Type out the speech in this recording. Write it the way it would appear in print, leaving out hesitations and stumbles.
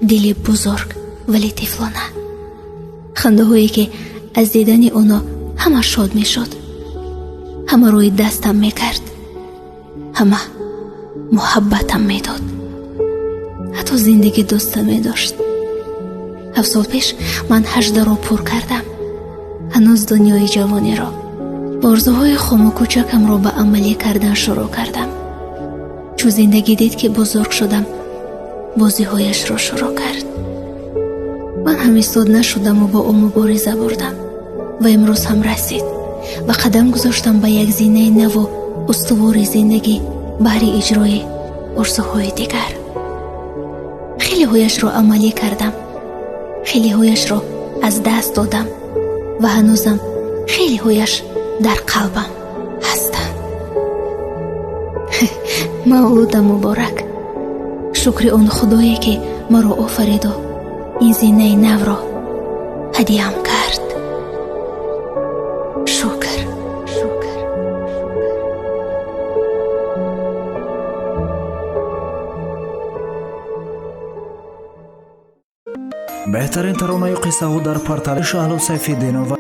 Дили бузург, вале тифлона. Хандаҳое, ки аз дидани оно ҳама шод мешуд, ҳама рӯи дастам мекард, ҳама муҳаббатам медод, ҳатто зиндагӣ дӯста медошт. 7 сол пеш ман 18-ро пур кардам. Ҳанӯз дунёи ҷавониро, орзуҳои хому кӯчакамро ба амалӣ кардан шурӯъ кардам. Чун зиндагӣ дид, ки бузург шудам, бозиҳояшро шурӯъ кард. Ман ҳам истод нашудаму бо ӯ мубориза бурдам ва имрӯз ҳам расид ва қадам гузоштам ба як зинаи наву устувори зиндагӣ баҳри иҷрои орзуҳои дигар. Хелеҳояшро амалӣ кардам, хелеҳояшро аз даст додам ва ҳанӯзам хелеҳояш дар қалбам ҳастанд. Мавлудам муборак! Шукри он Худое, ки маро офариду ин зинаи навро ҳадиям кард. Шукр, шукр. Беҳтарин таронаю қиссаҳо дар портали Шаҳло Сайфиддинова.